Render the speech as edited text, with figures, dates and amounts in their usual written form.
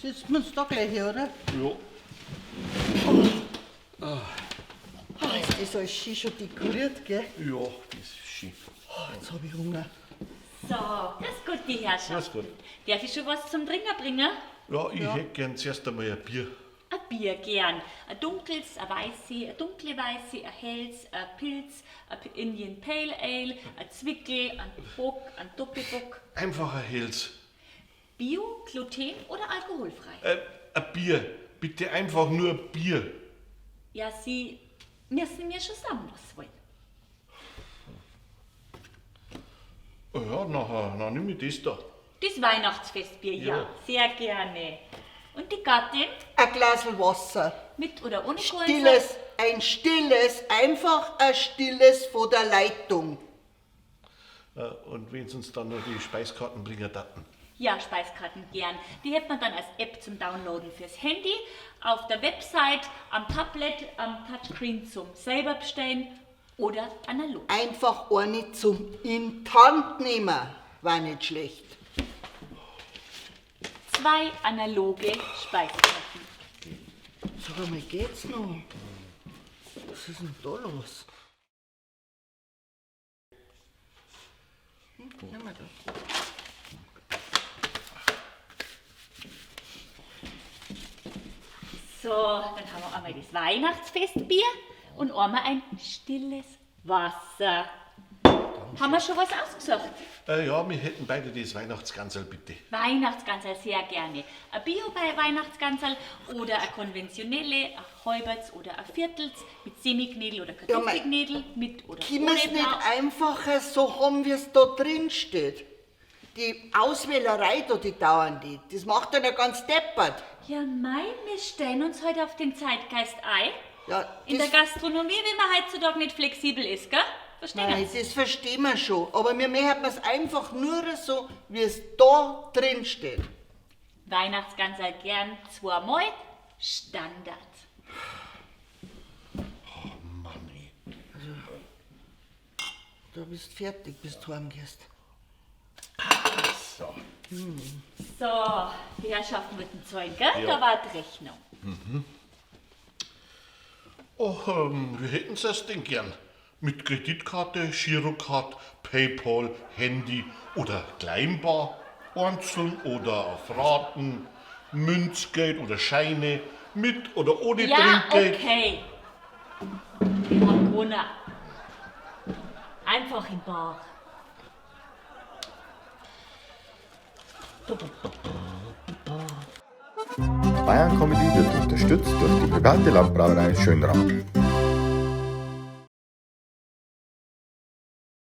Sitzen wir uns da gleich hier, oder? Ja. Ah, ist das alles schön schon dekoriert, gell? Ja, das ist schön. Oh, jetzt hab ich Hunger. So, grüß Gott, die Herrschaft. Grüß Gott. Darf ich schon was zum Trinken bringen? Ja, ich hätte gern zuerst einmal ein Bier. Ein Bier gern. Ein dunkles, ein weiße, ein dunkle weiße, ein helles, ein Pilz, ein Indian Pale Ale, ein Zwickel, ein Bock, ein Doppelbock. Einfach ein helles. Bio, Gluten oder alkoholfrei? Ein Bier. Bitte einfach nur ein Bier. Ja, Sie müssen mir schon sagen, was Sie wollen. Oh ja, nachher, dann nehme ich das da. Das Weihnachtsfestbier, ja. Ja. Sehr gerne. Und die Gattin? Ein Glas Wasser. Mit oder ohne Kohlensäure? Stilles, ein stilles, einfach ein stilles von der Leitung. Und wenn sie uns dann noch die Speiskarten bringen daten. Ja, Speiskarten gern. Die hätte man dann als App zum Downloaden fürs Handy, auf der Website, am Tablet, am Touchscreen zum selber bestellen oder analog. Einfach eine zum in die Hand nehmen, war nicht schlecht. 2 analoge Speiskarten. Sag einmal, geht's noch? Was ist denn da los? Nimm mal da. So, dann haben wir einmal das Weihnachtsfestbier und einmal ein stilles Wasser. Haben wir schon was ausgesucht? Ja, wir hätten beide das Weihnachtsganserl, bitte. Weihnachtsganserl sehr gerne. Ein Bio bei Weihnachtsganserl oder eine konventionelle, ein Halberts oder ein Viertels mit Semiknädel oder Ja, mei, Kartoffelknädel mit oder Können wir's ohne nicht Blau. einfacher so haben, wie's da drin steht? Die Auswählerei da, die dauern die. Das macht dann ja ganz deppert. Ja, mei, wir stellen uns heute auf den Zeitgeist ein. Ja, In das der Gastronomie, wenn man heutzutage nicht flexibel ist, gell? Verstehen Nein, Sie? das verstehen wir schon. Aber wir möchten es einfach nur so, wie es da drin steht. Weihnachtsganserl gern zweimal Standard. Oh Mann, ey. Also, da bist du fertig, bis du heimgehst. So. So, die Herrschaften wollten zahlen, gell? Ja. Da war die Rechnung. Och, wir hätten es denn gern. Mit Kreditkarte, Girocard, PayPal, Handy oder Kleinbar, einzeln oder auf Raten, Münzgeld oder Scheine, mit oder ohne Ja, Trinkgeld. okay. Wir haben gewonnen. Einfach im Bar. Bayern Comedy wird unterstützt durch die private Landbrauerei Schönram.